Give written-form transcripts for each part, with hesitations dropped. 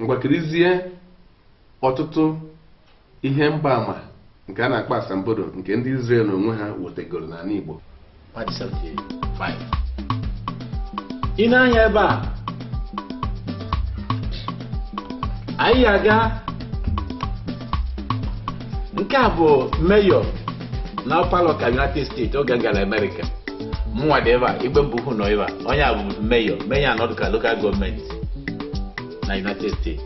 Ngwa, kirizie ọtụtụ ihe mgbaàmà nke a na-akpọ asambodo nke ndị Israel n'onwe ha wetegoro n'ala Igbo. 75. Ị na-anya ebe a, anyị aga. Nke a bụ mayor na Upper United States oge m gara Amerịka. Mụnwa dị ebe a, igwe mbukwu nọ ebe a. Onye a bụ mayor, mayor anọdụ ka local government na United States.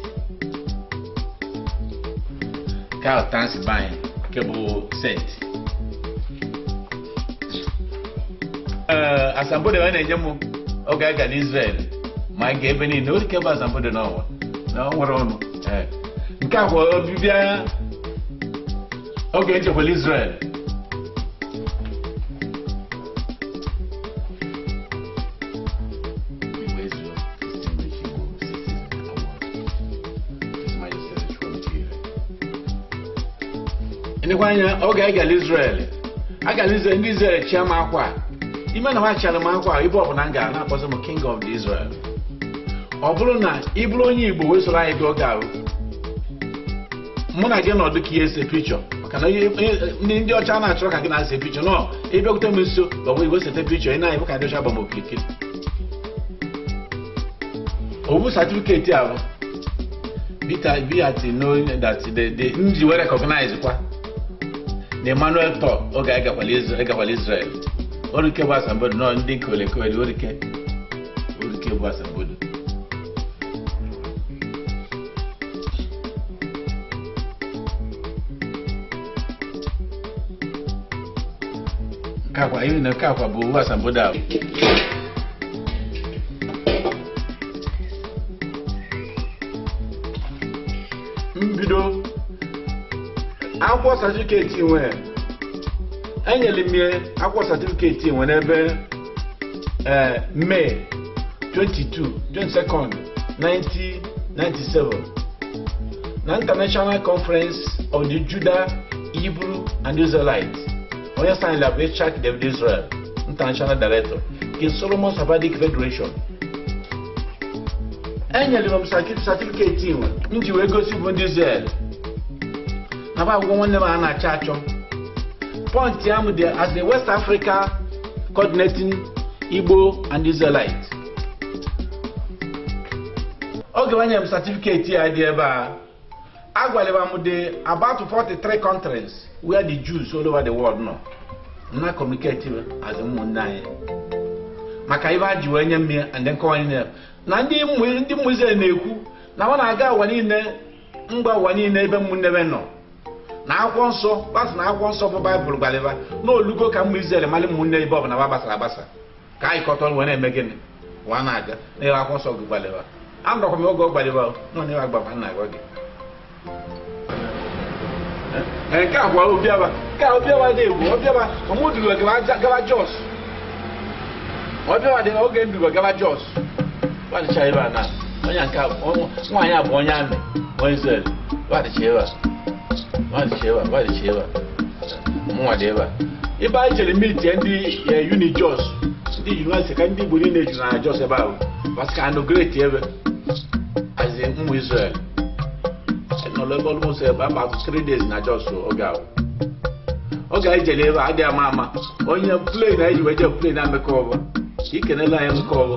Nke a Tansibany nke bụ sent ee asambodo a na-enye m oge a gara Israel, ma anyị ga ebe niile orike bụ asambodo n'ọnwa na ọ nwere ọnụ. Ee, nke a bụ ọbịbịa oge ejekwala Israel. Elekwa anya oge anyị gara Israel, agara Israel, ndị Israel chia m akwa ime na ha chara m akwa ibe ọbụla m gara na-akpọzi m King of the Israel. Ọ bụrụ na ị bụrụ onye Igbo wee soro anyị gaa oge ahụ, mụ na gị nọdụ ka ihe ese picture, maka na ndị ọcha na-achọrọ ka gị na-ese picture nọ ịbịakwute m nso ọ bụ igwe sete picture ị na-anyị ka ndị ọcha gba m okirikiri. Owu certificate ahụ bita biati know that the nji wee recognize kwa na Emmanuel Tor oge anyị gakwala Israel. Orike bụ asambodo nọ ndị kolekole orike orike bụ asambodo. Nke akwa ihe na nke akwa bụ owu asambodo ahụ. Mbido akwụkwọ certificate nwe enyere m ya akwụkwọ certificate nwe n'ebe May 22 22nd 1997 na International Conference of the Judah, Hebrew and Israelite. Onye sign bụ Ishak David Israel, International Director nke Solomon Sephardic Federation. Enyere m certificate nwe m ji wee gosi bụ ndị Israel na ba akwụkwọ nwanne m a na-achọ achọ point ya m dị as the West Africa coordinating Igbo and Israelite. Oge nwanyere m certificate ya dị ebe a, agwalịba m the about 43 countries where the Jews all over the world nọ na communicate as ụmụnne anyị maka ibe a ji wee nye mmiri and then nkọwa niile na ndị mmụ Israel na-ekwu na ọ na-aga ụwa niile mgba ụwa niile ebe ụmụnne be nọ na akwụkwọ nsọ gbasa na akwụkwọ nsọ bụ Baịbụl gwalịba na olugo ka mmụ Israel malị ụmụnne ebe ọbụla ba gbasara agbasa ka anyị kọtọ wee na-eme gịnị wa na-aga na ebe akwụkwọ nsọ gị gwalịba anọkwa m oge ọ gwalịba nọ n'ebe agbakwa nna gwa gị. Nke a kwa obiaba nke a obiaba dị egwu obiaba ọmụ duru gaba Jos obiaba dị oge nduru gaba Jos wadịcha ebe a na onye nke nwaanyị a bụ onye amị onye Israel wadịcha ebe a wadịcha ebe a wadịcha ebe a mụnwa dị ebe a ebe anyị jere mitie ndị uni Jos ndị university ka ndị Igbo niile juru na Jos ebe ahụ basị ka anọgreti ebe azi ụmụ Israel nọrọ ebe almost ebe about 3 days na Jos oge ahụ. Oge anyị jere ebe a adịghị ama ama onye plane anyị ji wee jee plane amekọ ọbụ ikenela anyị emekọ ọbụ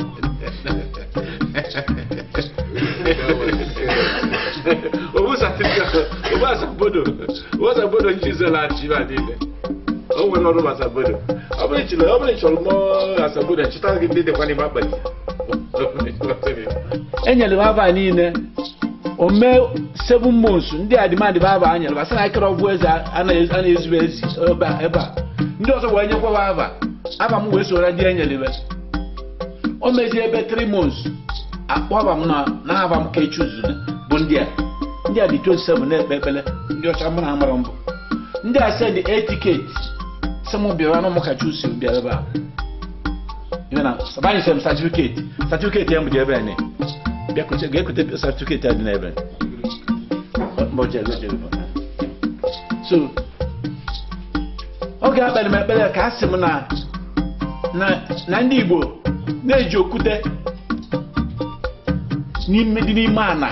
obu asambodo obu asambodo nchi Israel achị ibe a niile o nwere ọrụ asambodo ọ bụrụ ịchọrọ mụọ asambodo nchịta gị ndị dịkwa n'ime akpati. Enyere m aba niile o mee 7 months ndị adịmadị aba anyere basị na akịrị ọgwụ eze a na-ezu ezi ebe a ndị ọzọ wee nyekwa aba aba m wee soro ndị enyere o mezie ebe 3 months akpọ aba m na aba m ka echuzu bụ ndị a dị 27 na-ekpe ekpele ndị ọcha mụ na amara mbụ ndị a send a ticket sị m bịara na ụmụ ka chusi bịara ebe a na sabanyị sem certificate certificate ya m dị ebe a ne bịa ga-ekute certificate dị n'ebe so oge akpere m ekpere ka a sị m na ndị Igbo na-eji okwute N'ime dị n'ime ana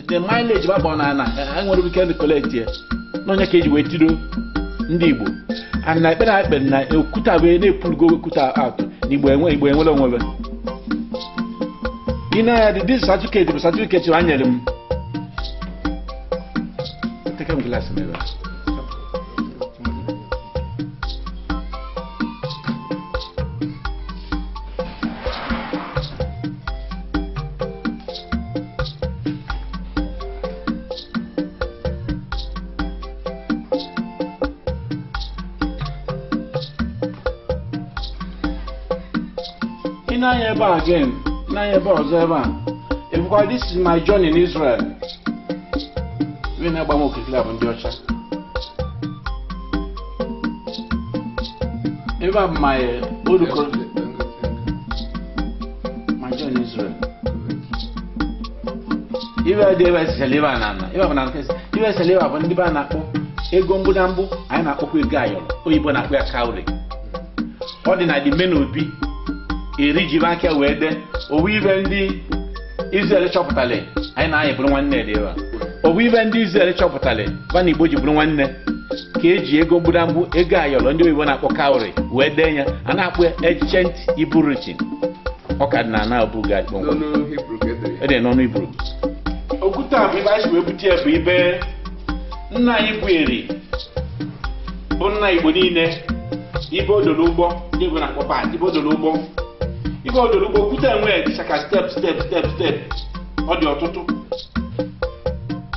the mileage gbagba na ana enwere ike ndị collect ya n'onye ka eji wee tiro ndị Igbo and na ekpere ekpere na okwute a wee na-epurugo okwute atụ na Igbo enwe Igbo enwere onwebe. Ị na-anya dị this certificate bụ certificate a nyere m. Take m glass m ebe a. Ị na-anya ebe a again, ị na-anya ebe ọzọ ebe a. Ebukwa this is my journey in Israel. Ndị na-agba m okirikiri bụ ndị ọcha. Ebe a bụ my olùkọ́ my journey in Israel. Ibe dị ebe esisele ebe a na ana, ebe a bụ na nke ibe esisele ebe a bụ ndị be a na-akpọ ego mgbụ na mbụ, anyị na-akpọkwa ego ayọrọ, oyibo na-akpọ ya cowrie. Ọ dị na the main obi eri ji aka wee dee owu ibe ndị Israel chọpụtara anyị na-anyị bụrụ nwanne dị ebe a. Owu ibe ndị Israel chọpụtara ba na Igbo ji bụrụ nwanne ka eji ego mgbụdamgbụ ego ayọrọ ndị oyibo na-akpọ cowrie wee dee ya a na-akpọ ya ancient Hebrew writing. Ọ ka dị na ana bụ ga kpọmkwem. N'ọnụ Hibru ka edere ya. Ede n'ọnụ Hibru. Okwute a bụ ibe anyị si wee bute ya bụ ibe nna anyị bụ Eri bụ nna Igbo niile ibe odolo ụgbọ ndị Igbo na-akpọ bat ibe odolo ụgbọ ibe odolo ụgbọ okwute enwe dịcha ka step step step step ọ dị ọtụtụ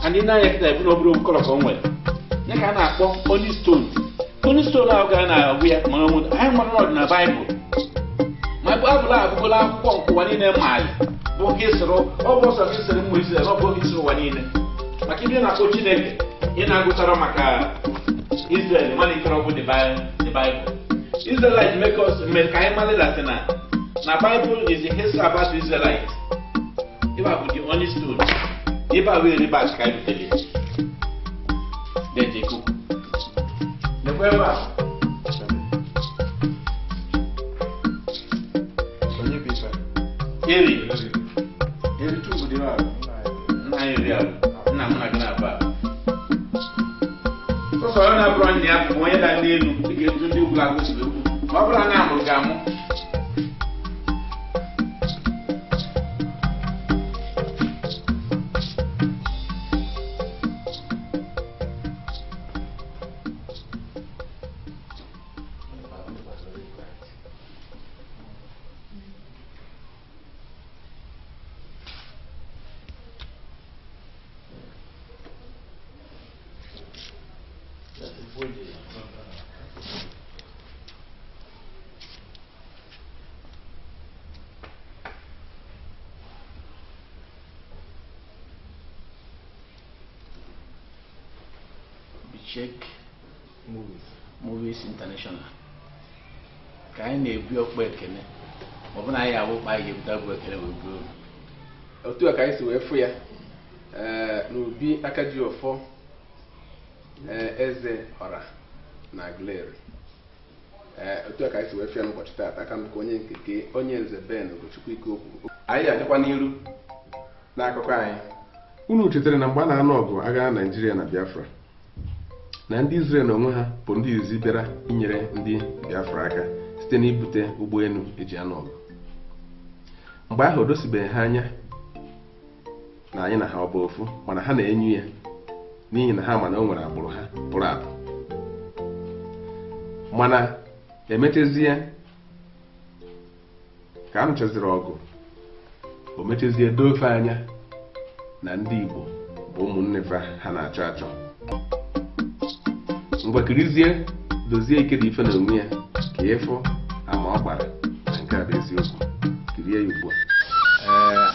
and na-anya kịta ebu na obere okọrọ ka o nwere ya ka a na-akpọ holy stone. Holy stone ahụ ka a na-agụ ya mana onwe anyị mara na ọ dị na Baịbụl ma Baịbụl a abụgola akwụkwọ nke ụwa niile maali bụ nke sịrị ọ bụ ọsọ gị sịrị mmụ Izrel ọ bụ gị sịrị ụwa niile maka ibe na-akpọ Chineke ị na-agụtara maka Israel mana ikere ọ bụ the Bible. Israelite make us mere ka anyị mara that na Bible is a history about Israelite. Ebe a bụ the only stone. Ebe a wee ribat ka anyị butere. Dejeku. Lekwa ebe a. Onye bụ ife? Eri. Eri tu bụ dị ebe a. Nna anyị eri ahụ. Nna m na gị na-aba. Sọsọ onye na-abụrụ ndị ya bụ onye da n'elu dịka etu ndị ugwu agụ siri okwu. Ma ọ bụrụ na amụrụ ga-amụ. Check Movies International. Ka anyị na-ebu ọkpọ ekene ọ bụ na anyị awụkpa anyị ga-ebute bụ ekene wee buo. Otu a ka anyị si wee fụ ya n'obi Akajiọfọ Eze Ọra na Aguleri. Otu a ka anyị si wee fụ ya n'ụbọchị taata. Aka m ka onye nke onye nze Ben Ugochukwu Ikeokwu. Anyị ga-adịkwa n'iru n'akụkọ anyị. Unu chetara na mgbe a na-anụ ọgụ agha Naịjirịa na Biafra na ndị Israel onwe ha bụ ndị izizi bịara inyere ndị Biafra aka site n'ibute ụgbọelu eji anụ ọgụ. Mgbe ahụ o dosibeghị ha anya na anyị na ha ọ bụ ofu, mana ha na-enyu ya n'ihi na ha ma na o nwere agbụrụ ha pụrụ apụ. Mana emechezie ka m cheziri ọgụ, o mechezie doo ofe anya na ndị Igbo bụ ụmụnne fa ha na-achọ achọ. Ngwa kirizie Dozie Ikedife na onwe ya ka ịfụ ama ọ gbara na nke a bụ eziokwu. Kirie ya ugbu a.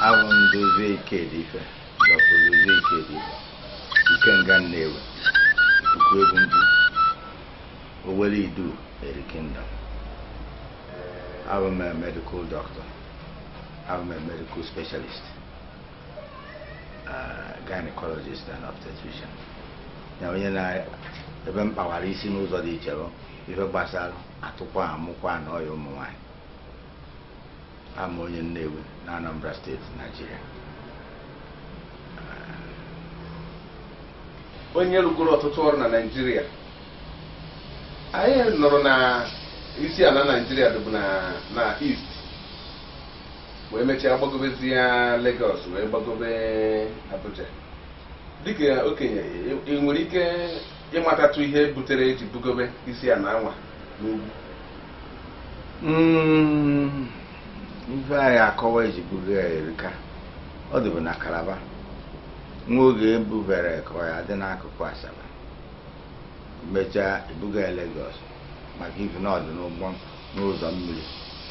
Abụ m Dozie Ikedife, Dr. Dozie Ikedife, Ikenga Nnewi, Ikuku Egwu Mkpu, Owelle Idu, Eri Kingdom. Abụ m a medical doctor, abụ m a medical specialist, gynecologist and obstetrician. Na onye na ebe m kpawara isi n'ụzọ dị iche bụ ife gbasara atụkwa amụkwa na ọya ụmụ nwaanyị. Ama onye Nnewi na Anambra Steeti, Nigeria. Onye rụgoro ọtụtụ ọrụ na Naịjirịa. Anyị nụrụ na isi ala Naịjirịa dịbụ na East, wee mechaa gbagobezie Lagos, wee gbagobe Abuja. Dịka okenye, ị nwere ike ịmatatụ ihe butere eji bugobe isi ala anwa n'ugwu? Ife anyị akọwa eji buga ya erika. Ọ dịbụ na Calabar nwa oge, ebubere ka ọ ya dị n'akụkụ Asaba, mechaa ebuga ya Lagos maka ife na ọ dị n'ụgbọ, n'ụzọ mmiri,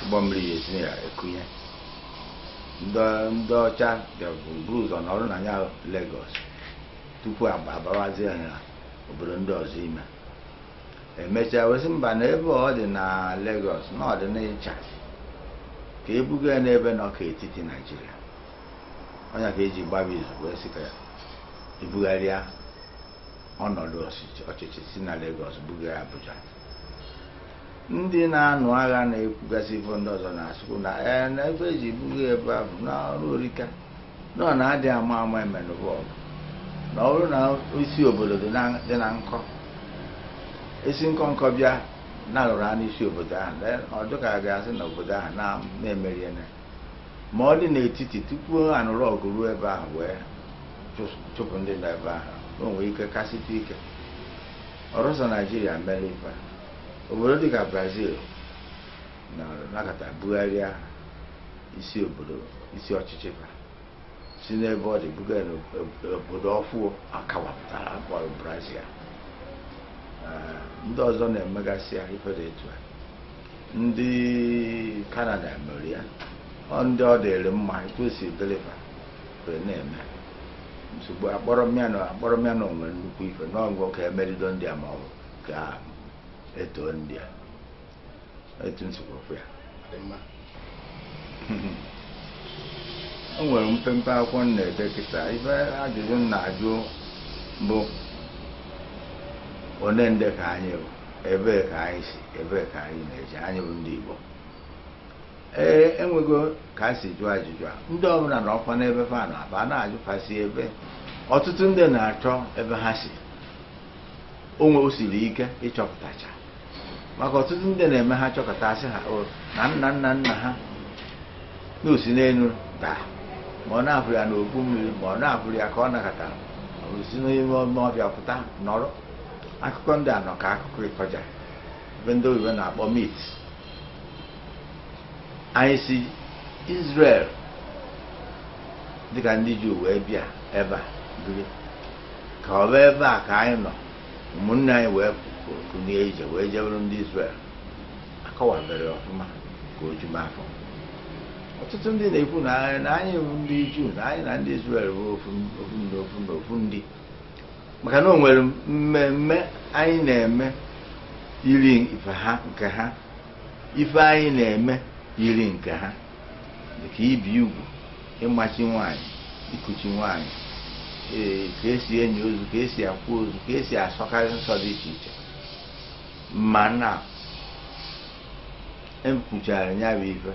ụgbọ mmiri ya esi ya ekunye. Ndị ọcha bịabụ buru ụzọ nọrọ na ya Lagos tupu abawazie ha obodo ndị ọzọ ime. Emechaa wesị mba, na ebe ọ dị na Lagos na ọ dị n'ịcha ka ebuga ya n'ebe nọ ka etiti Naijiria. Ọnya ka eji gbaba izu wee sị ka ebugharịa ọnọdụ ọchịchị si na Lagos buga ya Abuja. Ndị na-anụ agha na-ekwugasị ife ndị ọzọ na-asụkwu na ee, na ebe eji buga ebe ahụ n'ọrụ orika nọ na-adị ama ama emenụba ọgụ, na ọ bụrụ na isi obodo dị na nkọ, esi nkọ nkọ bịa na-alụrụ ha n'isi obodo ahụ, then ọ dịka a ga-asị na obodo ahụ na-emeriene. Ma ọ dị n'etiti, tupu anụrụ ọgụ ruo ebe ahụ wee chụpụ ndị nọ ebe ahụ, o nwere ike kasịtụ ike. Ọrụsọ Naijiria mere ife a. Obodo dịka Brazil na nakọta bugharịa isi obodo, isi ọchịchị fa, si n'ebe ọ dị buga ya n'obodo ọfụ akawapụtara akpọrọ Brazil. Ndị ọzọ na-emegasị ya ife dị etu a. Ndị Kanada mere ya. Ọ ndị ọ dịrị mma etu o si dịrịfa wee na-eme nsogbu. Akpọrọ m ya na o nwere nnukwu ife n'ọgụ ka emerido ndị a, ma ọ bụ ka etoo ndị a etu nsogbu ya. Dị mma. O nwere mpempe akwụkwọ m na-ede kịta. Ife ajụjụ m na-ajụ bụ one nde ka anyị bụ, ebee ka anyị si, ebee ka anyị na-eje, anyị bụ ndị Igbo. Ee, enwego ka a si jụọ ajụjụ a. Ndị ọbụla na ọkwa n'ebe fa na-aba na-ajụ fa si ebe. Ọtụtụ ndị na-achọ ebe ha si. Onwe o siri ike ịchọpụtacha, maka ọtụtụ ndị na-eme ha chọkọta, asị ha o na nna nna nna ha na osi n'elu daa, ma ọ na-afụrụ ya n'okpu mmiri, ma ọ na-afụrụ ya ka ọ nakọtara ọ si n'ime ọfịa pụta nọrọ. Akụkọ ndị a nọ ka akụkọ ịkọja, ebe ndị oyibo na-akpọ myth. Anyị si Israel dịka ndị Juu wee bịa ebe a biri, ka ọ bụ ebe a ka anyị nọ, ụmụnne anyị wee kunie ije wee jebere ndị Israel. Akọwabere ọfụma ka o ju m afọ. Ọtụtụ ndị na-ekwu na anyị bụ ndị Juu, na anyị na ndị Israel bụ ofu ofu na ofu na ofu ndị, maka na o nwere mmemme anyị na-eme yiri ife ha nke ha, ife anyị na-eme yiri nke ha, dịka ibi ugwu, ịmachi nwaanyị, ikuchi nwaanyị, ee, ka esi enyi ozu, ka esi akwa ozu, ka esi asọkarị nsọ dị iche iche. Mana ekwuchara ya bụ ife,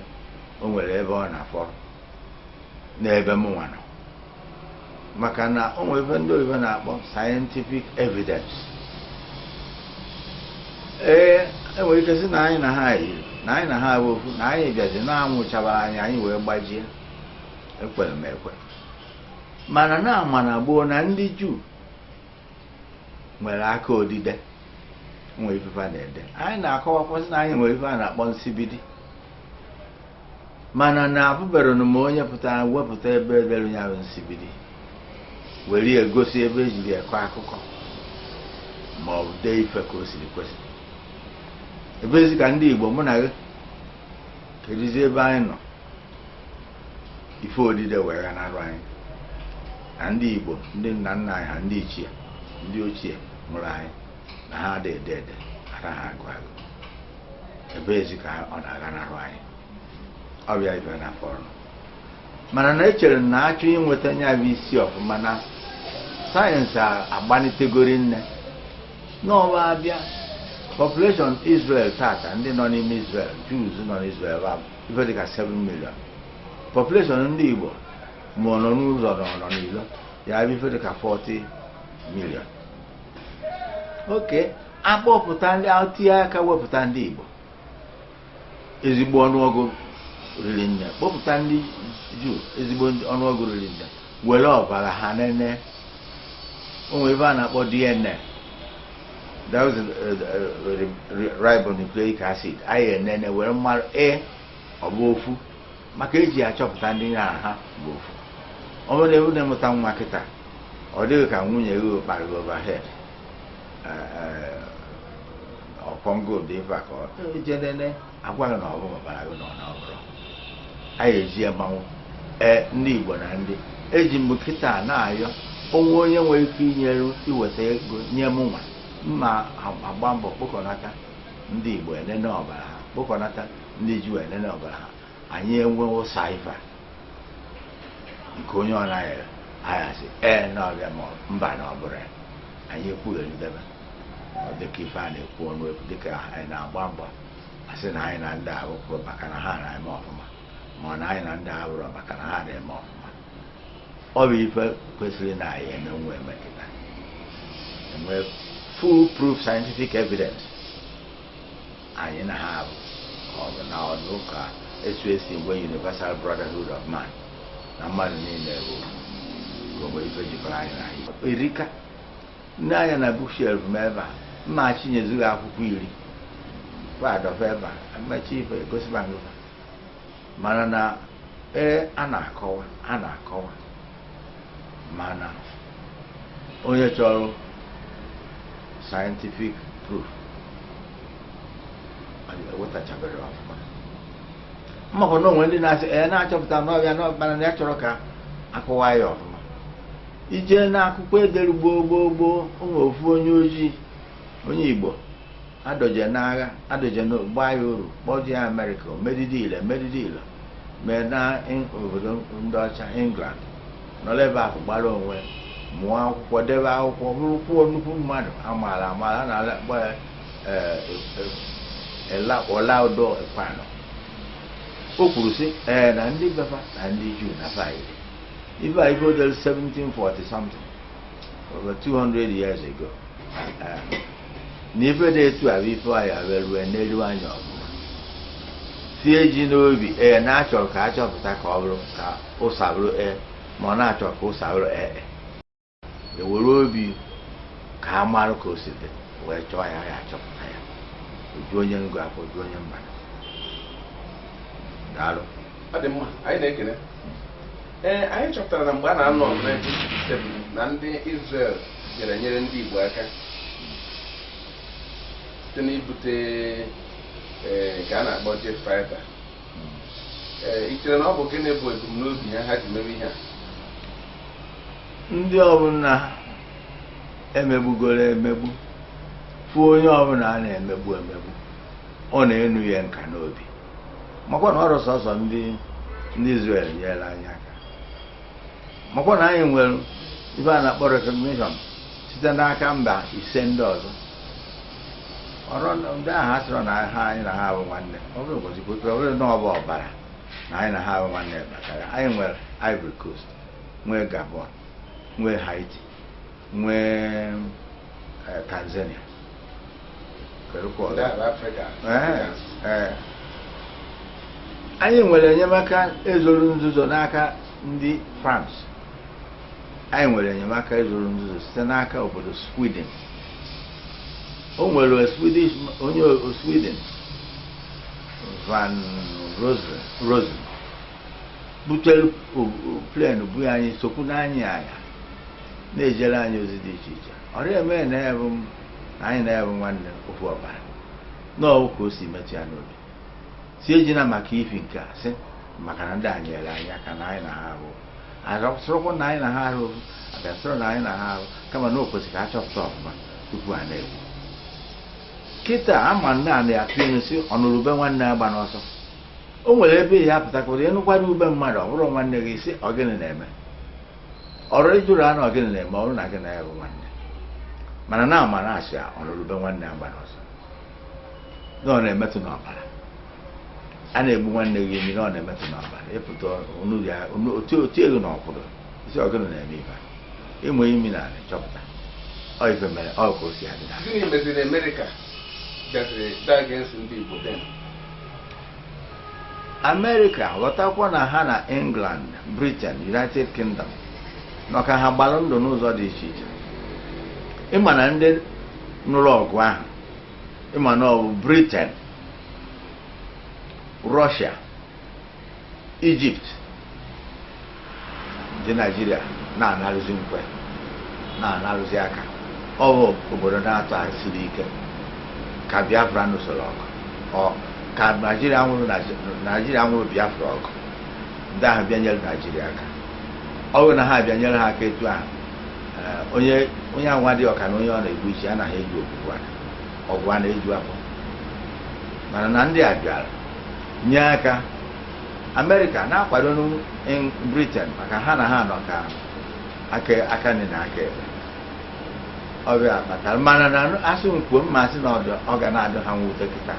o nwere ebe ọ na-afọrọ n'ebe m nwa nọ, maka na o nwere ife ndị oyibo na-akpọ scientific evidence. Ee, enwere ike sị na anyị na ha yiri, na anyị na ha bụ ofu, na anyị bịazi na-anwụchabara anyị, anyị wee gbajie. Ekwere m ekwe, mana na ama na gboo na ndị Juu nwere aka odide, nwere ife fa na-ede. Anyị na-akọwakwasị na anyị nwere ife a na-akpọ nsibidi, mana na abụbere m onye pụtara wepụta ebe edere ya bụ nsibidi were ya egosi ebe ejiri ekọ akụkọ ma ọ bụ dee ife ka o siri kwesị. Ebezi ka ndị Igbo, mụ na gị, kedizi ebe anyị nọ ife odide wee ghanarị anyị, na ndị Igbo, ndị nna nna anyị ha, ndị ichie, ndị ochie mụrụ anyị, na ha ada ede ede, ara ha agụ agụ? Ebezi ka ọ na-aghanarị anyị ọbịa ife na afọrọ? Mana na echere m na achọ inweta nya bụ isi ọfụma na sayensị agbanitegori nne n'ọwa abịa. Population Israel tata, ndị nọ n'ime Israel, Jews nọ n'Israel, bụ ife dịka 7 million. Population ndị Igbo, ma ọ nọ n'ụzọ na ọ nọ n'ilo ya, bụ ife dịka 40 million. Oke akpọpụta ndị tinye aka wepụta ndị Igbo ezigbo ọnụọgụ riri nne, kpọpụta ndị Juu ezigbo ọnụọgụ riri nne, were ọbara ha nene. Onwe ebe a na-akpọ DNA, that was ribonucleic acid. Anyị enene were mmadụ e ọ bụ ofu, maka eji achọpụta ndị na ha bụ ofu. Ọ bụrụ na ewu na-emụta nwa kịta, ọ dịghị ka nwunye gị kpara gị overhead ọkọngụ dị ife a ka ọ eje nene, agwaghị na ọ bụ ọbara gị nọ na ọ bụrụ anyị eji ya mmanwụ. Ee, ndị Igbo na ndị eji m kịta na-ayọ onwe onye nwere ike inyere iweta ego nye m nwa mma agba mbọ kpokọnata ndị Igbo enene ọbara ha, kpokọnata ndị Juu enene ọbara ha, anyị enwe ụsa ife a nke onye ọ naghị aghasị ee na ọbịa ma mba na ọ bụrụ ya anyị ekwugheridebe. Ọ dịka ife a na-ekwu ọnụ ekwu, dịka anyị na-agba mbọ asị na anyị na ndị ahụ maka na ha na-eme ọfụma, ma ọ na anyị na ndị ahụ bụrụ maka na ha na-eme ọfụma. Ọ bụ ife kwesịrị na anyị emenwu eme kịta, enwe full proof scientific evidence anyị na ha bụ ọ bụ na ọdụ ka etu esi nwe universal brotherhood of man na mmadụ niile bụ ka o nwere ife jikọrọ anyị na anyị erika. Nne anya na bookshelf m ebe a, mma chinyezughị akwụkwọ 10 kwa adọfa ebe a mmechi ife egosiba ngụfa, mana na ee a na-akọwa a na-akọwa, mana onye chọrọ scientific proof ewetachabere ọfụma. Mmakwa na onwe ndị na-asị ee na-achọpụta n'ọbịa n'ọbara na ya chọrọ ka akọwa ya ọfụma. Ije n'akwụkwọ edere gboo gboo gboo, onwe ofu onye ojii, onye Igbo adọje n'agha, adọje gbaa ya uru, kpọje ya Amerịka, medide ile medide ile mee na obodo ndị ọcha England, nọrọ ebe ahụ gbara onwe, mụọ akwụkwọ, debe akwụkwọ, bụrụkwuo nnukwu mmadụ amaara amaara a na-akpọ ya Olaudah Equiano. O kwuru sị ee na ndị befa na ndị Juu na fa yiri ife a ife o dere 1740 something, over 200 years ago, na ife dị etu a bụ ife anyị abịa rue n'elu anya ọfụma sie ji n'obi. Ee, na-achọ ka achọpụta ka ọ bụrụ ka ụsa bụrụ ee, ma ọ na-achọ ka ụsa bụrụ ee, ewere obi ka a marụ ka o si dị wee chọọ ya, ya achọpụta ya oju onye ngụ afọ, oju onye mba. Daalụ. Ọ dị mma, anyị na-ekele. Ee, anyị chọpụtara na mgbe a na-anọ ọgụ 1967 na ndị Israel bịara nyere ndị Igbo aka site n'ibute ee nke a na-akpọ jet fighter. Ee, ị chere na ọ bụ gịnị bụ ebumnobi ha ha ji mewe ihe a? Ndị ọbụla emegbugoro emegbu, fụ onye ọbụla a na-emegbu emegbu, ọ na-enu ya nka n'obi, makwa na ọrụ sọsọ ndị Israel nyere anyị aka, makwa na anyị nwere ife a na-akpọ recognition site n'aka mba ise ndị ọzọ. Ọrụ ndị ahụ ha sịrọ na ha anyị na ha bụ nwanne, ọ bụrụ kwesịrị ọ bụrụ na ọ bụ ọbara na anyị na ha bụ nwanne kpatara anyị nwere Ivory Coast, nwee Gabon, nwee Haiti, nwee Tanzania. Kedụkwa ọzọ? Ndị ala Afrịka. Ee, anyị nwere enyemaka ezoro nzuzo n'aka ndị France, anyị nwere enyemaka ezoro nzuzo site n'aka obodo Sweden. O nwere Swedish, onye Sweden Van Rosen Rosen butere plane bu anyị sokwu n'anya anya na-ejere anyị ozi dị iche iche. Ọ dịghị eme na ya bụ na anyị na ya bụ nwanne ofu ọbara n'ọwụ ka o si metụ ya n'obi si ejina maka ifi nke a sị maka na ndị a nyere anyị aka na anyị na ha ahụ asịrụkwa na anyị na ha ahụ abịa sịrị na anyị na ha ahụ, kama na o kwesịrị ka a chọpụta ọfụma tupu a na-ekwu. Kịta ama nna a na-atụ ilu si ọnụrụ ube nwanne agba n'ọsọ. O nwere ebe ya apụtakwara ịnụkwara ube mmadụ, ọ bụrụ nwanne gị, si ọ gịnị na-eme ọrụ ịjụrụ a na ọ gịnị na-eme ọrụ na gị na ya bụ nwanne, mana na ama na-asị a ọnụrụ ube nwanne agba n'ọsọ na ọ na-emetụ n'ọbara. A na-egbu nwanne gị imi na ọ na-emetụ n'ọbara ịpụta otu ego na ọkwụrụ isi ọ gịnị na-eme ife a ịmụ imi na ala chọpụta. Ọ ife mere ọ ka o si adị na Gịnị meziri Amerịka bịaziri daa against ndị Igbo then? Amerịka, ghọtakwa na ha na England, Britain, United Kingdom nọ ka ha gbara ndụ n'ụzọ dị iche iche. Ịma na ndị nụrụ ọgụ ahụ, ịma na ọ bụ Britain, Russia, Egypt dị Naijiria na-anarụzi nkwe, na-anarụzi aka. Ọ bụ obodo na-atọ siri ike ka Biafra nụsoro ọgụ. Ọ ka Naijiria nwụrụ, Naijiria nwụrụ Biafra ọgụ. Ndị ahụ bịanyere Naijiria aka, ọ bụrụ na ha bịanyere ha aka etu ahụ, onye onye ahụ adịghị ọka na onye ọ na-egbu ichi anaghị eji ogbugbu aka ọgụ a na-eju afọ. Mana na ndị a bịara nye aka, Amerịka na-akwado Britain maka ha na ha nọ ka aka aka nri na aka ekpe. Ọbịa kpatara. Mana na asị m kwuo mma, asị na ọ ga na-adị ha mwute kịta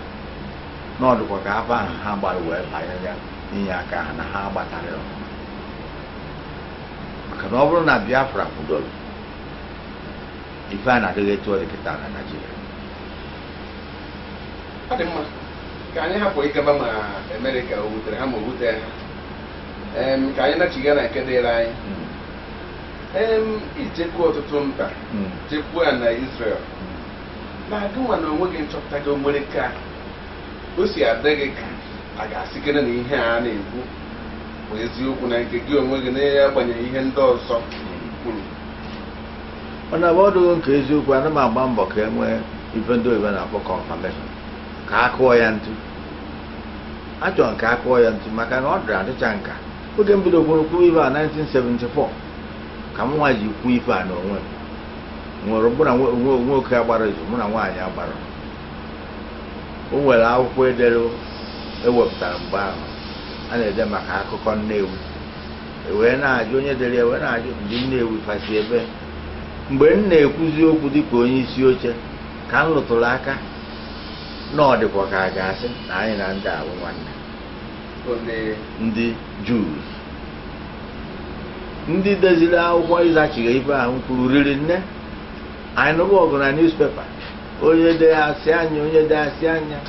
na ọdụkwa ka afọ ahụ ha gbara wee banye ya inye aka ha na ha gbatara ya ọfụma, maka na ọ bụrụ na Biafra kwudoro ife a na-adịghị etu ọ dị kịta na Naịjirịa. Ọ dị mma, ka anyị hapụ ịgaba ma Amerịka o wutere ha ma o wutere ha. Ka anyị nachiga na nke dịrị anyị. Ijekwuo ọtụtụ mba, jekwuo na Israel, na agụnwa na onwe gị nchọpụta gị, o nwere ka o si adị gị ka a ga-asị gịnị na ihe a na-ekwu bụ eziokwu na nke gị onwe gị, na-agbanyeghị ihe ndị ọzọ kwuru? Ọ na-abụ ọdụghị nke eziokwu. Ana m agba mbọ ka e nwee ife ndị oyibo na-akpọ confirmation, ka a kụọ ya ntu. Achọrọ m ka a kụọ ya ntu, maka na ọ dịrị adịcha nka. Oge m bido kwuru kwuo ife a 1974 ka m nwa ji kwuo ife a n'onwe m. Nwere mụ na nwoke agbara izu, mụ na nwaanyị agbara. O nwere akwụkwọ edere ewepụtara mgbe ahụ a na-ede maka akụkọ Nnewi. Wee na-ajụ onye dere ya, wee na-ajụ ndị Nnewi fasi ebe. Mgbe m na-ekwuzi okwu dịka onye isi oche, ka m lụtụrụ aka na ọ dịkwa ka a ga-asị na anyị na ndị abụ nwanne. Onye? Ndị Jews. Ndị deziri akwụkwọ ịzachigha ife ahụ kwuru riri nne. Anyị nụba ọgụ na newspaper, onye dee asị anya, onye dee asị anya.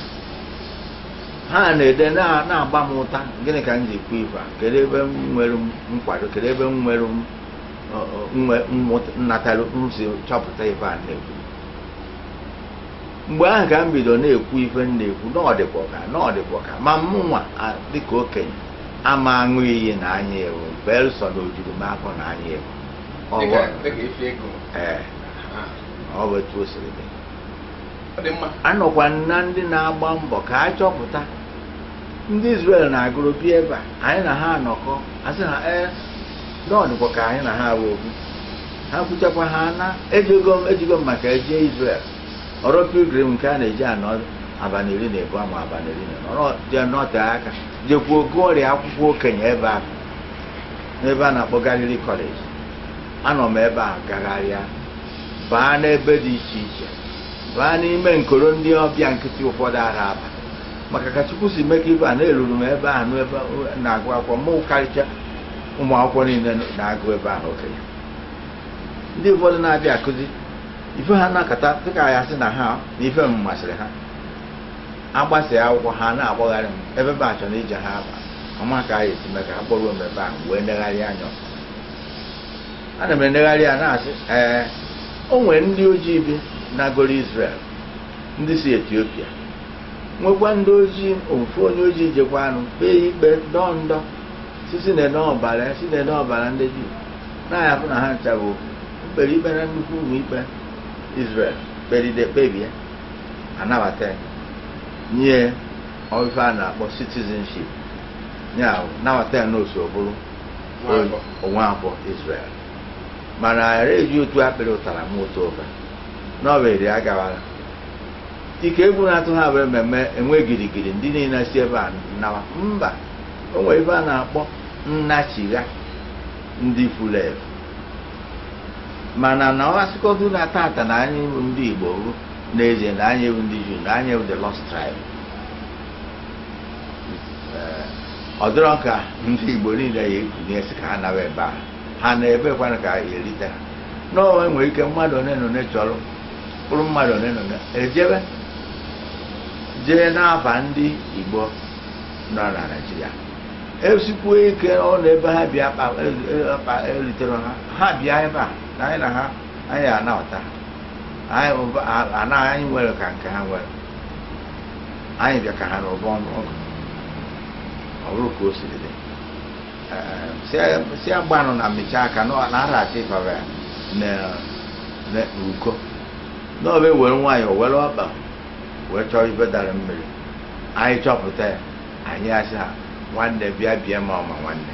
Ha na-ede na-agba m ụta. Gịnị ka m ji kwu ife a? Kedu ebe m nwere nkwado? Kedu ebe m nwere nnatara m si chọpụta ife a na-ekwu? Mgbe ahụ ka m bido na-ekwu ife m na-ekwu na ọ dịkwa ka na ọ dịkwa ka ma mụnwa dịka okenye ama aṅụ iyi na anya ewu belụsọ na ojuru m afọ na anya ewu. Ọ Dịka bụ dịka ife ego. Ee, ọ bụ etu o siri dị. Ọ dị mma. Anọkwa na ndị na-agba mbọ ka a chọpụta ndị Israel na-agụrụ bịa ebe a anyị na ha anọkọ, asị ha ee n'ọdịkwa ka anyị na ha bụ okwu. Ha kwuchakwa ha na ejigo m maka eje Israel ọrụ pilgrim nke a na-eji anọ abalị 12 ma abalị 14 jee nọte aka, jekwuo gụọ ọrịa akwụkwọ okenye ebe ahụ n'ebe a na-akpọ Galilee College. Anọ m ebe a gagharịa, baa n'ebe dị iche iche, baa n'ime nkoro ndị ọbịa nkịtị ụfọdụ ara aba, maka ka Chukwu si mee ka ibe a na-eruru m ebe ahụ n'ebe na-agụ akwụkwọ mụ karịcha ụmụ akwụkwọ niile na-agụ ebe ahụ okenye. Ndị ụfọdụ na-abịa akụzi ife ha na-akata dịka ya sị na ha na ife m masịrị ha. Agbasa akwụkwọ ha na-agbagharị m ebe m achọ na ije ha aba ọma ka a esi mee ka ha kpọrọ m ebe ahụ wee negharị anya. Ana m enegharị ya na-asị ee, o nwere ndị ojii bi nagoro Israel, ndị si Etiopia, nwekwa ndị ojii. Ofu onye ojii jekwa anụ kpee ikpe ndọ ndọ si na-ene ọbara, si na-ene ọbara ndị Juu na-ahapụ na ha ncha bụ mkpere ikpe na nnukwu ụlọ ikpe Israel kperide kpebie anabata ya, nye ife a na-akpọ citizenship, ya nabata ya n'otu ọ bụrụ onwe afọ Israel. Mana ghara eji otu akpịrị ụtara m ụtọ ụka n'ọba eri agawala ike egwu na-atụ ha bụ mmemme enwe girigiri ndị niile si ebe a nawa mba. O nwere ebe a na-akpọ nnachigha ndị furu efu, mana na ọ asịkọtụ na tata na anyị bụ ndị Igbo bụ n'ezie na anyị bụ ndị Juu, na anyị bụ the lost tribe. Ọ dịrọ ka ndị Igbo niile ya ekunye sị ka ha nawa ebe a, ha na-ebekwana ka erite ha. N'ọnwa nwere ike mmadụ one na one chọrọ kpụrụ mmadụ one na one ejebe jee n'afa ndị Igbo nọ na Naịjirịa, esikwuo ike ụlọ ebe ha bịa kpa eritere ha, ha bịa ebe a na anyị na ha anyị anabata ha. Anyị anyị nwere ka nke ha nwere, anyị bịa ka ha n'ụba ọnụọgụ. Ọ bụrụ ka o siri dị, si agbanụ na mmechi aka na arachi ịfaba ya n'uko n'ọba, ewere nwayọọ were ọkpa wee chọọ ife dara mmiri. Anyị chọpụta ya, anyị asị ha, "Nwanne, bịa bịa." Ma ọma nwanne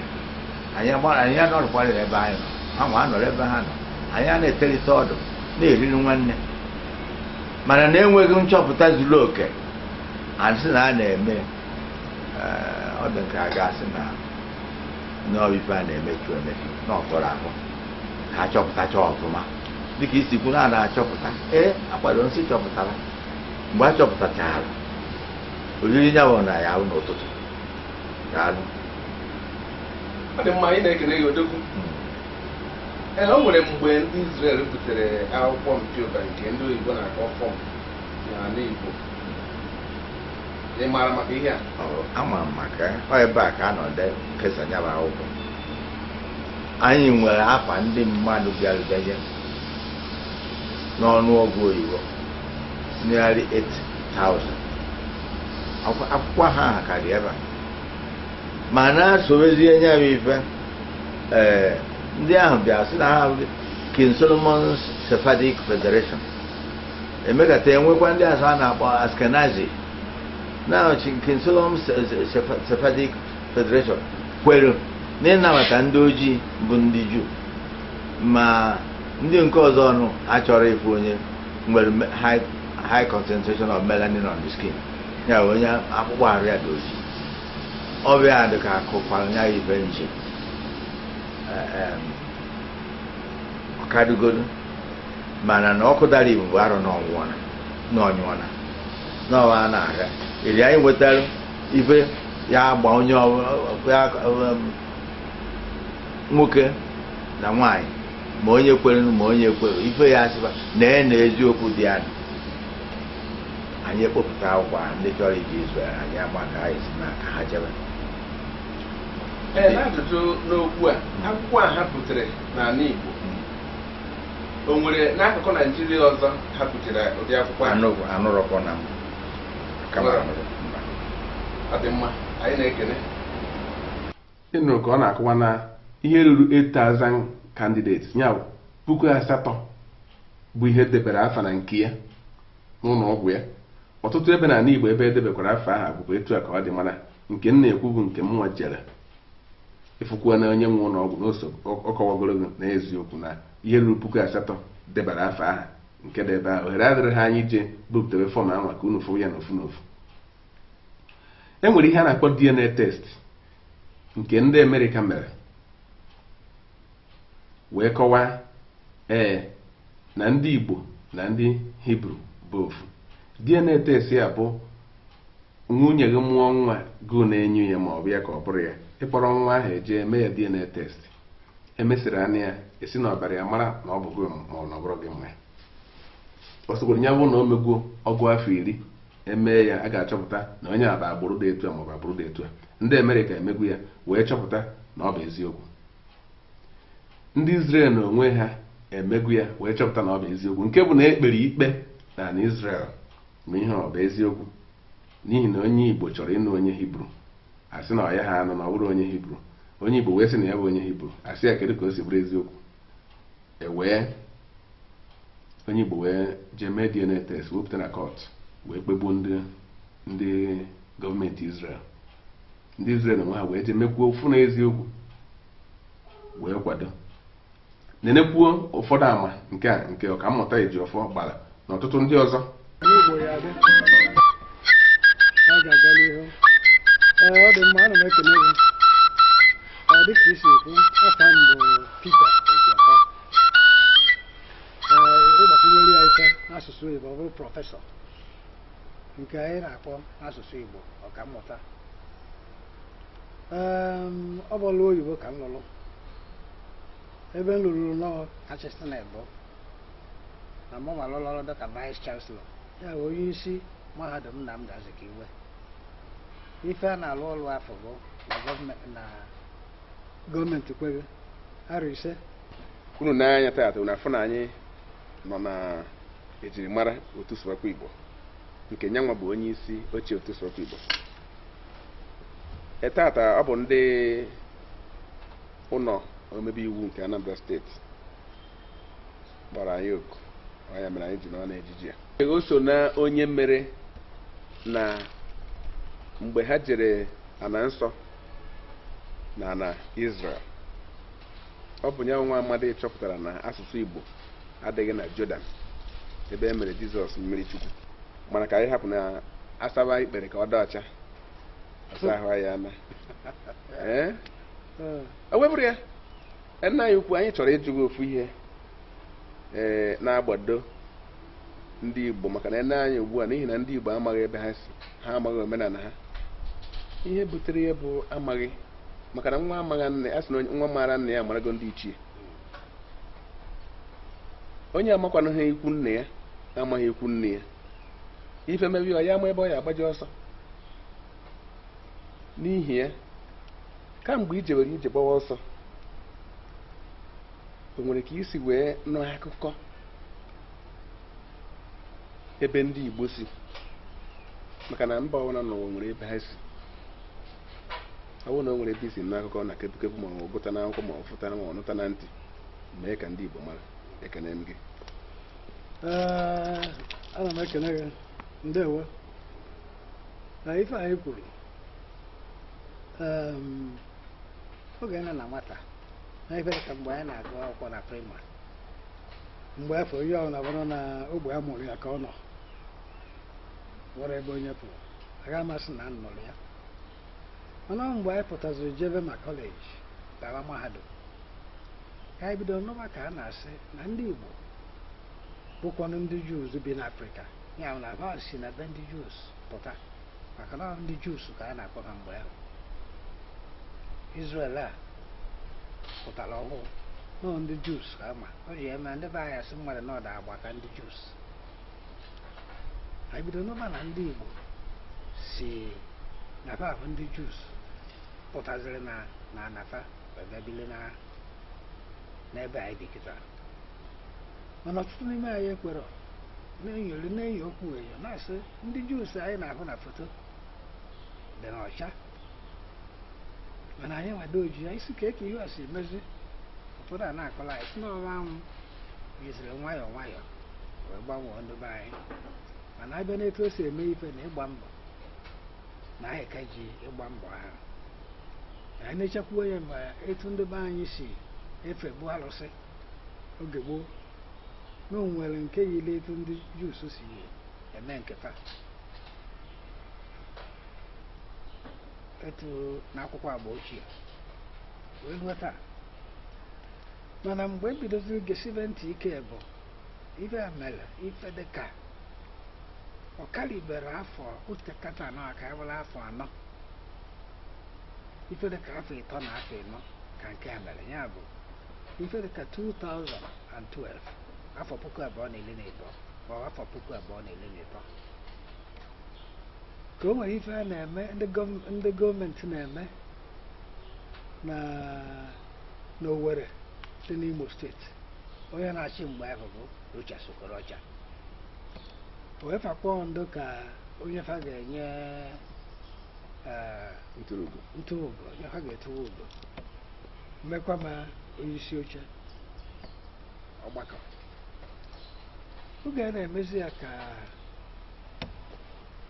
anyị, anyị anọrọkwara ebe anyị nọ, ha nwa anọrọ ebe ha nọ, anyị a na-eterite ọdụ na-eriri nwanne. Mana na-enweghị nchọpụta zuru oke, anyị sị na a na-eme ọ dị nke a ga-asị na n'ọbife a na-emechu emechu na ọtọrọ ahụ ka a chọpụtacha ọfụma, dịka isi kwu na a na-achọpụta. Ee, akwado nsị chọpụtara. Mgbe a chọpụtachara, oriri ya bụ na ya bụ n'ụtụtụ. Daalụ. Ọ dị mma, anyị na-ekele gị, odogwu. Ee, o nwere mgbe ndị Israel butere akwụkwọ mpịụba nke ndị oyibo na-akpọ form n'ala Igbo. Ị maara maka ihe a? Ama m maka ya. Ọ ebe a ka a nọ de kesa ya bụ akwụkwọ. Anyị nwere afa ndị mmadụ bịarutere n'ọnụọgụ oyibo nearly 8,000. Akwụkwọ ha ha ka dị ebe a, ma na-asobezie nye ya ife. Ee, ndị ahụ bịa sị na ha bụ King Solomon's Sephardic Federation, emekata enwekwa ndị azụ a na-akpọ Ashkenazi. Na King Solomon's Sephardic Federation kwere n'ịnabata ndị ojii bụ ndị Juu, ma ndị nke ọzọ ọnụ achọrọ ịfụ onye nwere high high concentration of melanin on the skin, ya bụ onye akpụkpọ arụ ya dị ojii. Ọbịa dị ka akụkwara ya ife nche ọkadugodu, mana na ọkụ dara ibu bụ arụ n'ọnwụọna n'ọnyụọna n'ọwa a na-aga iri. Anyị nwetara ife ya agba onye ya, nwoke na nwaanyị, ma onye kwere ma onye ekwere, ife ya asịba na na eziokwu dị ya. Anyị ekpopụta akwụkwọ ahụ, ndị chọrọ iji Israel, anyị ama ka anyị si n'aka ha jebe. Ee, n'ajụjụ n'okwu a, akwụkwọ a ha butere n'ala Igbo, o nwere n'akụkụ Naijiria ọzọ ha butere ụdị akwụkwọ a? Anụrọkọ na m kama anụrụ mba. Ọ dị mma, anyị na-ekene. Ịnụrụ ka ọ na-akọwa na ihe ruru 8000 candidates, ya bụ 8,000, bụ ihe debere afa na nke ya n'ụlọ ọgwụ ya. Ọtụtụ ebe n'ala Igbo ebe edebekwara afa aha bụkwa etu a ka ọ dị, mana nke m na-ekwu bụ nke m nwa jere ịfụkwuo na onye nwe ụlọ ọgwụ n'oso ọ kọwagoro gị na eziokwu na ihe ruru 8,000 debara afa aha nke dị ebe ahụ. Ohere adịrị ha anyị ije bupụtere form ahụ maka unu fụ ya n'ofu n'ofu. E nwere ihe a na-akpọ DNA test nke ndị Amerịka mere wee kọwaa ee na ndị Igbo na ndị Hibru bụ ofu. DNA test ya bụ nwunye gị mụọ nwa, gụ na-enyu ya, ma ọ bụ ya ka ọ bụrụ ya ịkpọrọ nwa ahụ eje eme ya DNA test. Emesịrị anya ya, esi na ọbara ya mara na ọ bụ gị ma ọ na ọ bụrụ gị nwa ya. Ọ sịkwara ya bụ na o megbuo ọgụ afọ 10 emee ya, a ga-achọpụta na onye a bụ agbụrụ dị etu a maọbụ agbụrụ dị etu a. Ndị Amerịka emegbu ya wee chọpụta na ọ bụ eziokwu. Ndị Israel na onwe ha emegbu ya wee chọpụta na ọ bụ eziokwu, nke bụ na ekpere ikpe na na Israel ma ihe ọ bụ eziokwu, n'ihi na onye Igbo chọrọ ịnụ onye Hibru, asị na ọ ya ha anụ na ọ bụrụ onye Hibru. Onye Igbo wee sị na ya bụ onye Hibru, asị ya kedu ka o si bụrụ eziokwu? E wee onye Igbo wee jee mee DNA test, wepụta na court, wee kpegbuo ndị gọọmenti Israel. Ndị Israel onwe ha wee jee mekwuo ofu na eziokwu wee kwado. Nenekwuo ụfọdụ ama nke a nke ọkammụta Ejiofor gbara na ọtụtụ ndị ọzọ. Ndị Igbo ya dị a ga-aga n'ihu. Ee, ọ dị mma, ana m ekene gị. Ee, dịka isi ekwu, afa m bụ Peter Ejiofor. Ee, ịgbakwunyere ya ife n'asụsụ Igbo, ọ bụrụ professor, nke anyị na-akpọ n'asụsụ Igbo ọkammụta. Ọ bụ ọlụ oyibo ka m lụrụ. Ebe m lụrụ nọọ kachasị na ịbụ na mụ nwa lụrụ ọrụ dịka vice chancellor, ya bụ onye isi mahadum Nnamdi Azikiwe. Ife a na-alụ ọrụ afọ bụ na gọọmenti na gọọmenti kweghị arọ 5. Unu n'anya taata, unu afụ na anyị nọ na ejirimara otu Sụwakwa Igbo, nke nyanwa bụ onye isi oche otu Sụwakwa Igbo. Taata ọ bụ ndị ụlọ omebe iwu nke Anambra Steeti kpọrọ anyị oku. Ọ ya mere anyị ji nọ n'ejiji ya. O so na onye mere na mgbe ha jere ana nsọ na ana Israel, ọ bụ ya nwa amadi chọpụtara na asụsụ Igbo adịghị na Jordan, ebe e mere Jizọs mmiri Chukwu. Mana ka anyị hapụ na asaba ikpere ka ọ dị ọcha, asa ahụ ya ana. Ee, o wepụrụ ya. Nna anyị ukwu, anyị chọrọ ịjụ gị ofu ihe ee na-agbado ndị Igbo, maka na ene anyị ugbu a, n'ihi na ndị Igbo amaghị ebe ha si, ha amaghị omenala ha. Ihe butere ya bụ amaghị, maka na nwa amaghị nne a sị na nwa maara nne ya amarago ndị ichie. Onye amakwanụ ha ikwu nne ya amaghị ikwu nne ya, ife mebi ọ ya ama ebe ọ ya agbaji ọsọ. N'ihi ya, kamgbe i jewere ije gbawa ọsọ, o nwere ka isi wee nụ akụkọ ebe ndị Igbo si? Maka na mba ọbụla n'ụwa nwere ebe ha si. Ọ bụrụ na o nwere ebe isi nụ akụkọ na kebukebu, ma ọ gụta n'akwụkwọ, ma ọ fụta, ma ọ nụta na ntị, mee ka ndị Igbo mara. Ekene m gị. Ee, ana m ekene gị. Ndewo. Na ife anyị kwuru, oge nọ na nwata, na ife dịka mgbe anyị na-agụ akwụkwọ na praịmarị, mgbe afọ onye ọbụla bụrụ na ogbe a mụrụ ya ka ọ nọ nwere ebe onye pụrụ agaghị amasị na nnọrọ ya. Mana mgbe anyị pụtaziri jebe ma kọleji bara mahadum, ka anyị bidoro nụba ka a na-asị na ndị Igbo bụkwanụ ndị Jews bi n'Afrịka. Ya bụ na ha si na be ndị Jews pụta, maka na ndị Jews ka a na-akpọ ha mgbe ahụ. Israel a pụtara ọhụụ nọọ ndị Jews ka ama o ji eme ndị be anyị asị mmadụ na ọda agba ka ndị Jews. Anyị bidoro nụba na ndị Igbo si na fa bụ ndị Jews pụtaziri na na anafa wee bịa bili na n'ebe anyị bi kịta. Mana ọtụtụ n'ime anyị ekwerọ, na-enyori na-enyo okwu enyo, na-asị ndị Jews anyị na-ahụ na foto dị n'ọcha, mana anyị nwado oji anyị si ka eke ihe a si emezi. Ụfọdụ a na-akọla anyị si n'ọwa anwụ jiziri nwayọọ nwayọọ wee gbanwee ndụ be anyị. Mana abịa n'etu o si eme ife na ịgba mbọ, na anyị ka ji ịgba mbọ ahụ, anyị na-echekwuo ya ma etu ndị be anyị si efebu alụsị oge gboo, na o nwere nke yiri etu ndị Jews si eme nke fa, etu n'akwụkwọ agba ochie wee ruo taa. Mana mgbe e bidoziri gesibe ntị ike bụ ife a mere ife dịka ọ karịbere afọ otekata anọ aka ewere afọ 4, ife dịka afọ 3 na afọ 4 ka nke a mere. Ya bụ ife dịka 2012, afọ 2012 ma ọ afọ 2013, ka o nwere ife a na-eme ndị gọọmenti na-eme na n'Owerri dị n'Imo Steeti. Onye na-achị mgbe ahụ bụ Rochas Okorocha. Wee fakpọọ ndụ ka onye fa ga-enye ntụrụugo, ntụrụugo, onye fa ga-etuwe ugo, mmekwa ma onye isi oche ọgbakọ. Oge a na-emezi ya ka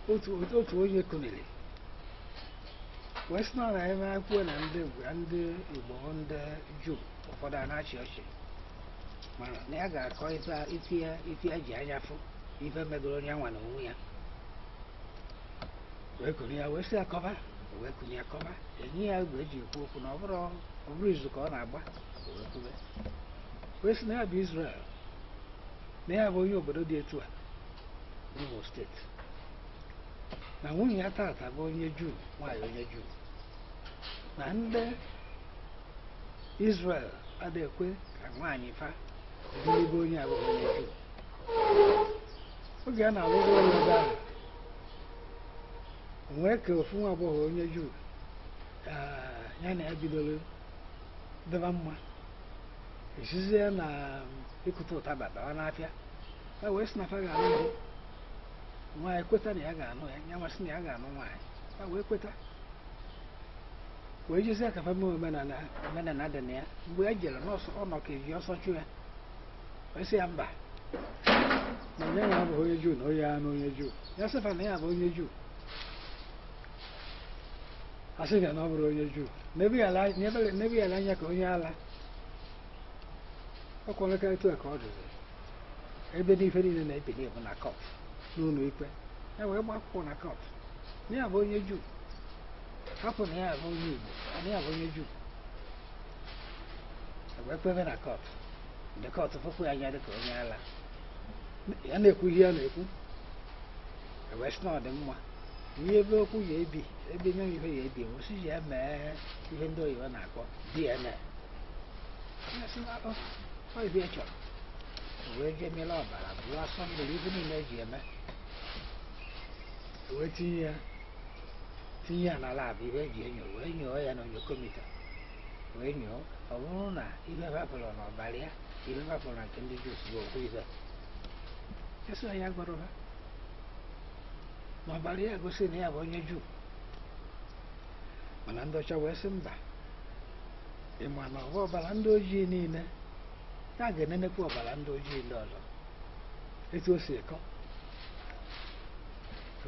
otu onye kuniri wee sị na ọ na-eme akwuo na ndị Igbo ndị Juu ụfọdụ a na-achị ọchị, mana na ya ga-akọ ife ya ji anya fụ ife megoro onye anwa na onwe ya. Wee kuni ya wee sị ya kọba, wee kuni ya kọba, enye ya egbe eji ekwu okwu na ọ bụrụ izu ka ọ na-agba, wee kwube wee sị na ya bụ Israel, na ya bụ onye obodo dị etu a n'Imo Steeti, na nwunye ya tata bụ onye Juu, nwaanyị onye Juu, na ndị Israel adịghị ekwe ka nwaanyị fa biri onye abụghị onye Juu. Oge a na-alụrụ onye ebe ahụ, nwee ka ofu nwa agbọghọ onye Juu ya na ya bidoro dịba mma, esizie ya na ịkụta ụtaba bawa n'afịa, ya wee sị na fa ga-alụ di. Nwaanyị kweta na ya ga-anụ ya, ya masị na ya ga-anụ nwaanyị, ya wee kweta, wee jezie ka fa mee omenala. Omenala dị na ya. Mgbe e jere n'ọsọ, ọ nọ ka eji ọsọ chụ ya, wee sị ya mba, na onye ya abụghị onye Juu, na onye ya na onye Juu. Ya sịfa na ya bụ onye Juu, a sị ya na ọ bụrụ onye Juu, n'ebe ya anya ka onye ala. Ọ kwaleka etu a ka ọ dịrị ebe n'ife niile na-ebili bụ na court, n'ụlọ ikpe. Ya wee gba akwụkwọ na court na ya bụ onye Juu, hapụ na ya bụ onye Igbo, na ya bụ onye Juu. Wee kpebe na court, ndị court fụkwu ya anya dịka onye ala, ya na-ekwu ihe ya na-ekwu. Wee sị na ọ dị mma ihe ebe okwu ya ebi, ebe nye ihe ya ebi, wụsị ya mee ihe ndị oyibo na-akpọ DNA. Ya sị na ọ ibe ya chọrọ, wee jee mịla ọbara bụrụ asọ mmiri, ife niile eji eme, wee tinye ya na lab, ihe eji enyo, wee nyoo ya na onyokomita, wee nyoo, ọ bụrụ na ihe vapụrụ n'ọbara ya, ihe vapụrụ na nke ndị Juu bụ okwu ife. Esi ya gwara ha na ọbara ya gosi na ya bụ onye Juu, mana ndị ọcha wee sị mba, ịma na ọbụ ọbara ndị ojii niile ya ga-enenekwa ọbara ndị ojii ndị ọzọ etu o si ekọ.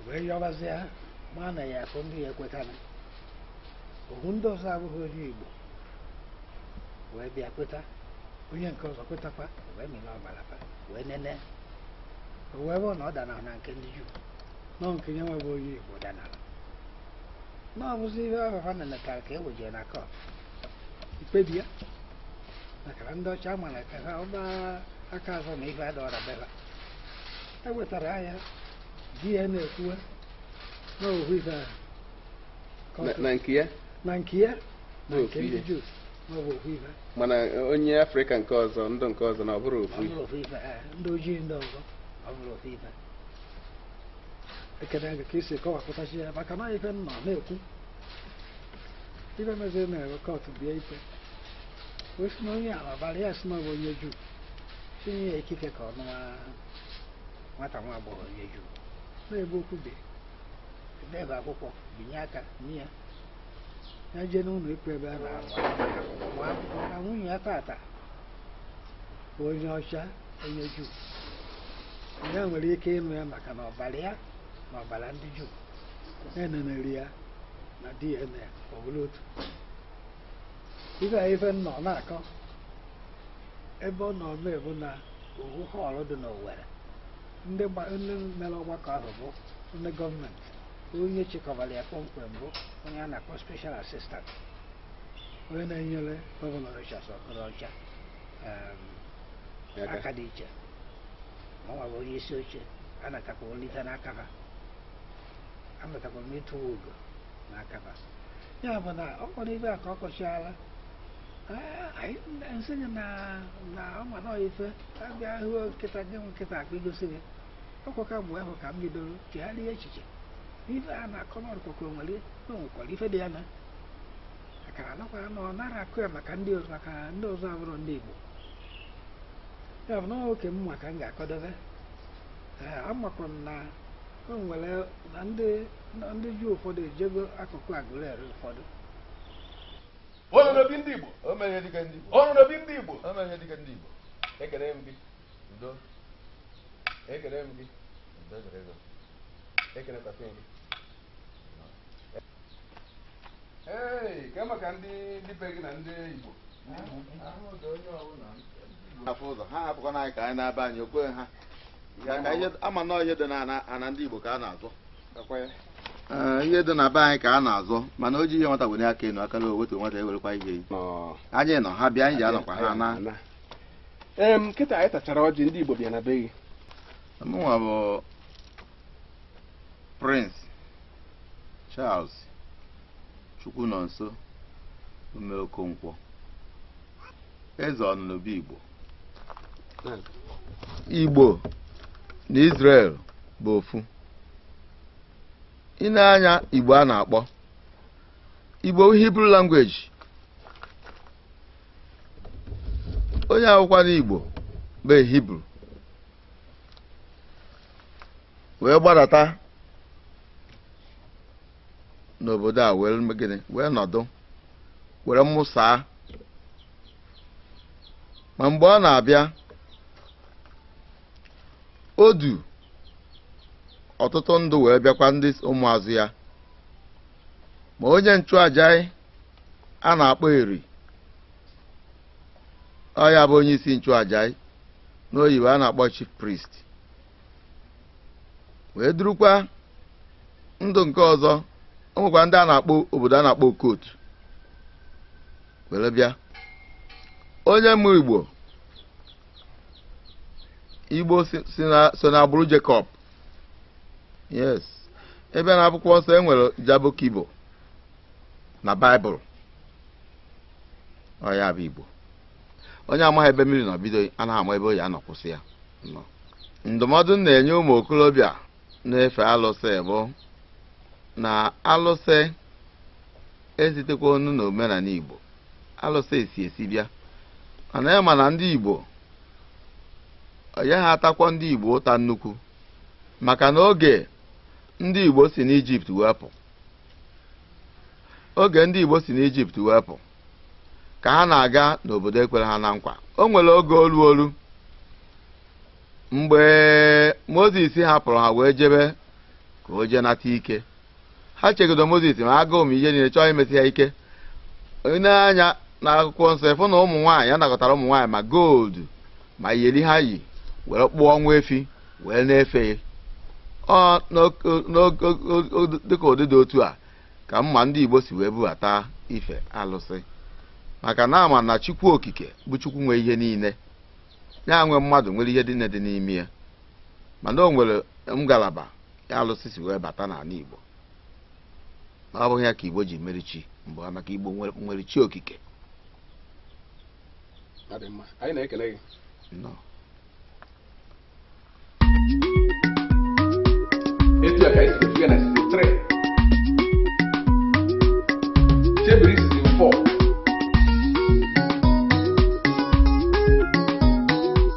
Wee yọbazie ma na ya afọ ndị ya ekwetana, ohu ndị ọzọ abụghị onye Igbo wee bịa kweta, onye nke ọzọ kwetakwa, wee mịrị ọbara fa wee nene, wee bụrụ na ọ danahụ na nke ndị Juu, nọ nke ya nwa bụ onye Igbo danara, na ọ bụzi ihe ahụ ha nenetara ka e wejere na court ikpebi ya, maka na ndị ọcha mara ka ha ọba aka azụ na ife adọrọ be ha. E wetara ya di ya na-ekwuwe na ohu ife ahụ na nke ya, na nke ya na nke ndị Juu, na ọ bụ ohu ife. Mana onye Afrịka nke ọzọ, ndị nke ọzọ na ọ bụrụ ofu ife, ndị ojii ndị ọzọ ọ bụrụ ofu ife. Ekene gị ka isi kọwapụtachi ya, maka na ife nọ na-ekwu ife meziri na court bịa ikpe, wee sị na onye ala bara ya sị na ọ bụ onye Juu, tinye ya ikike ka ọ nụwa nwata nwa agbọghọ onye Juu. Na-ebe okwu bi debe akwụkwọ binye aka nye ya, ya jee n'ụlọ ikpe ebe a na-agba akwụkwọ na nwunye ya tata bụ onye ọcha onye Juu, ya nwere ike ịnụ ya maka na ọbara ya na ọbara ndị Juu na-eneneri ya na DNA ọ bụrụ otu ife. A ife nọ na-akọ ebe ọ nọ mee bụ na owu hall dị n'Owerri, ndị mere ọgbakọ ahụ bụ ndị gọọmenti, onye chịkọbara ya kpọmkwem bụ onye a na-akpọ special assistant, onye na-enyere gọvanọ Rochas Okorocha aka dị iche, ma ọ bụ onye isi oche. Anatakwa olite n'aka ha, anatakwa m ịtụ ugo n'aka ha. Ya bụ na ọ kpọrọ ibe a ka ọ kọchiala nsị gị na ọma na ife abịa hụ nkịta gị nwe nkịta akpa igosi gị ọkwaka. Mgbe ahụ ka m bidoro chegharịa echiche ife a na-akọ n'ọrụkwakọ nwere na onwekwara ife dị ya na akara anakwa na ọ nara akụ ya maka ndị ọzọ, maka ndị ọzọ abụrụ ndị Igbo. Ya bụ na oke m maka m ga-akọdobe. Ee, amakwa m na o nwere na ndị Juu ụfọdụ ejego akụkụ Aguleri ụfọdụ. Ọnụ n'obi ndị Igbo. O mere ihe dịka ndị Igbo. Ọnụ n'obi ndị Igbo. O mere ihe dịka ndị Igbo. Ekele m gị. Udo. Ekele m gị. Udo dịrị gị. Ekelekwasị gị. Ee, ka maka ndị be gị na ndị Igbo. Afọ ụzọ ha hapụkwana anyị ka anyị na-aba anyị okwe ha ka ihe ama nọọ ihe dị na ana ndị Igbo ka a na-azọ. Ihe dị na be anyị ka a na-azọ, mana o ji ihe nwata were aka enu akara o wetu nwata ewerekwa ihe anyị nọ ha bịa anyị ji anọkwa ha na Nkịta anyị tachara ọjị ndị Igbo bịa na be gị. Mụnwa bụ Prince Charles Chukwunonso Ume Okonkwo. Eze Ọnụnụbe Igbo. Igbo na Israel bụ ofu. Ị na-anya Igbo a na-akpọ Igbo Hebrew language. Onye akwụkwọ n'Igbo bụ Hebrew wee gbadata n'obodo a wee gịnị wee nọdụ were mụsaa. Ma mgbe ọ na-abịa o du ọtụtụ ndụ wee bịakwa ndị ụmụazụ ya. Ma onye nchụaja a na-akpọ Eri, ọ ya bụ onye isi nchụaja n'oyibo a na-akpọ chief priest, wee durukwa ndụ nke ọzọ. O nwekwa ndị a na-akpọ obodo a na-akpọ Okotu were bịa. Onye mụ Igbo, Igbo so na agbụrụ Jacob. Yes, ebe na akwụkwọ nsọ e nwere Jabokibo na Baịbụl. Ọ ya bụ Igbo. Onye amaghị ebe mmiri nọ bido anaghị ama ebe o ya anọ kwụsị ya. Ndụmọdụ m na-enye ụmụ okorobịa na-efe alụsị bụ na alụsị esitekwa ọnụ na omenala Igbo. Alụsị esi esi bịa, mana ya ma na ndị Igbo ya ha atakwa ndị Igbo ụta nnukwu, maka na oge ndị Igbo si n'Ijipt wepụ, oge ndị Igbo si n'Ijipt wepụ ka ha na-aga n'obodo ekwere ha na nkwa. O nwere oge olu olu mgbe Mozis hapụrụ ha wee jebe ka o jee nata ike. Ha chegodo Mozis ma agụụ ma ihe niile chọọ imesi ya ike. Onye anya na akwụkwọ nsọ ịfụ na ụmụ nwaanyị a nakọtara ụmụ nwaanyị ma gold ma iyeri ha yi were kpụọ nwa efi wee na-efe ọ dịka ụdị dị otu a ka mma ndị Igbo si wee bubata ife alụsị, maka na ama na Chukwu Okike bụ Chukwu nwe ihe niile, ya nwe mmadụ nwere ihe dị dị n'ime ya, mana o nwere ngalaba alụsị si wee bata n'ala Igbo. Ma ọ bụghị ya ka Igbo ji mere chi mgbe, maka Igbo nwere chi okike. Anyị na-ekele gị. Etu a ka anyị si